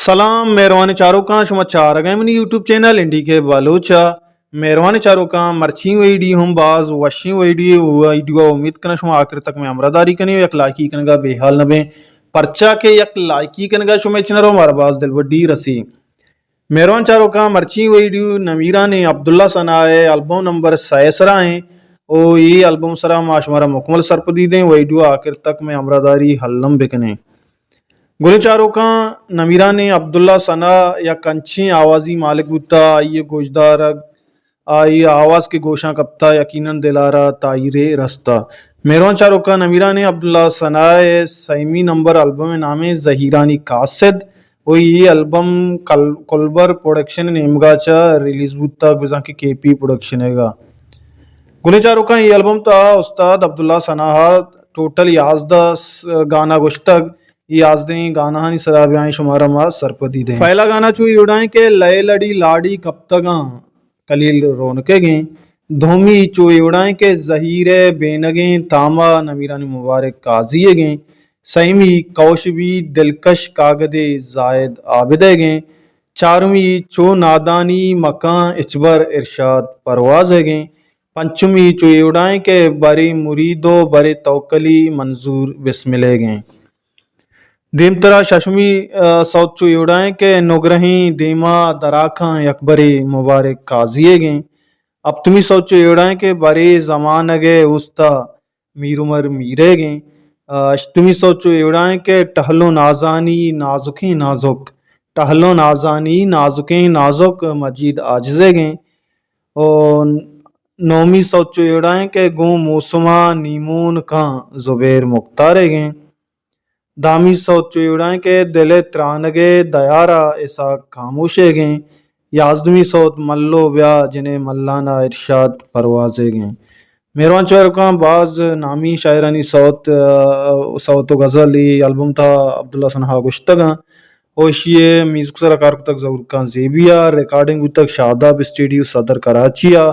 سلام مہروانیں چاروکاں، شما چارگ ءَ منی یوٹیوب چینل این ڈی کے بلوچ ءَ۔ مہروانیں چاروکاں، مرچی ویڈیو ہم باز وشیں ویڈیو، ویڈیو ءَ امید کناں شما آخر تک میں ہمراہ داری کنیں، یک لائکی کنگا بے حال نہ بیں، پرچا کہ یک لائکی کنگا شما چنر ہمارا باز دلبڈی رسی۔ مہروان چاروکاں، مرچی ویڈیو نمیرانیں عبداللہ ثنا ءِ البم نمبر سئے سرا ایں، او اے البم سرا ما شمارا مکمل سرپدی دیں، ویڈیو آخر تک میں ہمراہ داری الم بکنیں۔ گلیں چاروکاں، نمیرانیں عبداللہ ثنا یک انچیں آوازی مالک بوتا، آئی ءِ گوشدارگ، آئی ءِ آواز کہ گوشاں کپتا، یقیناً دلارا تاہیرے رستا۔ مہروان چاروکاں، نمیرانیں عبداللہ ثنا ءِ سیمی نمبر البم ءِ نام ءَ زہیرانی قاصد، و اے البم کل-، کلبر پروڈکشن ءِ نیمگا چہ ریلیز بوتگ، بزاں کہ کے پی پروڈکشن ءِ گا۔ گلیں چاروکاں، اے البم تہا استاد عبداللہ ثنا ءَ ٹوٹل یازدہ س-، گانا گوشتگ۔ اے یازدہیں گاناہانی سرا بیائیں شمارا ما سرپدی دیں۔ پہلا گانا چو اے وڑائیں کہ لئے لڑی لاڑی کپتگاں کلیل رونکگیں۔ دومی چو اے وڑائیں کہ زہیر ءِ بینگیں تاما نمیرانی مبارک قاضی ئیگیں۔ سیمی کوش بی دلکش کاگدے زاہد عابد ئیگیں۔ چارمی چو نادانی مکاں ہچبر ارشاد پرواز ئیگیں۔ پنچمی چو اے وڑائیں کہ برے مرید و برے توکلی منظور بسمل ئیگیں۔ دیمترا ششمی، آ، سوت چو اے وڑائیں کہ نگرہیں دیما دراکاں یکبرے مبارک قاضی ئیگیں۔ ہپتمی سوت چو اے وڑائیں کہ برے زمانگ ءِ اوستا میر عمر میر ئیگیں۔ آ، ہشتمی سوت چو اے وڑائیں کہ ٹہلو نازانی نازکیں نازک، ٹہلو نازانی نازکیں نازک مجید عاجز ئیگیں۔ و نومی سوت چو اے وڑائیں کہ گوں موسما نیمون کاں زبیر مختار ئیگیں۔ دہمی سوت چو اے وڑائیں کہ دل ءِ ترانگ ءِ دیارا اسحاق خاموش ئیگیں۔ یازدمی سوت ملو بیا جن ءِ ملانا ارشاد پرواز ئیگیں۔ مہروان چاروکاں، باز نامی شاعرانی سوت، آ، سوت و غزل اے البم تہا عبداللہ ثنا ءَ گوشتگاں۔ و ایشی ءِ میوزک سرا کار کتگ ظہور خان زیبی ءَ، ریکارڈنگ بوتگ شاداب اسٹوڈیو صدر کراچی ءَ،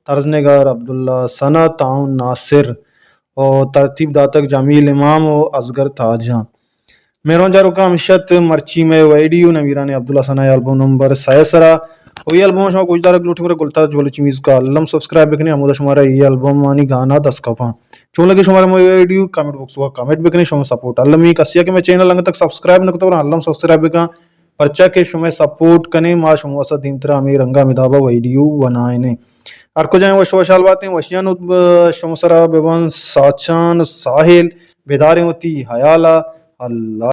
طرز نگار عبداللہ ثنا، تعاون ناصر و ترتیب داتگ جمیل امام و اصغر تاج ءَ۔ مہروان چاروکاں، ہمیش ات مرچی مئے ویڈیو نمیرانیں عبداللہ ثنا ءِ البم نمبر سئے سرا۔ و اے البم ءَ شما گوشدارگ لوٹیں گڑا گلتاج بلوچی میوزک ءِ الم سبسکرائب بکنیں، ہمودا شمارا اے البم آنی گانا دست کپاں۔ چون لگے شمارا مئے ویڈیو؟ کمنٹ باکس ءَ کمنٹ بکنیں، شما سپورٹ المی۔ کسے کہ مئے چینل انگت تک سبسکرائب نہ کتگ، الم سبسکرائب بکن، پرچا کہ شما سپورٹ کنیں ما شما واسطہ دیمترا ہمے رنگا مدابا ویڈیو بنائینیں۔ ہر کجائیں وش وشحال باتیں، وشیان ات ب-، شما سرا ببن ساچان ساحل، بداریں وتی حیالا۔ اللہ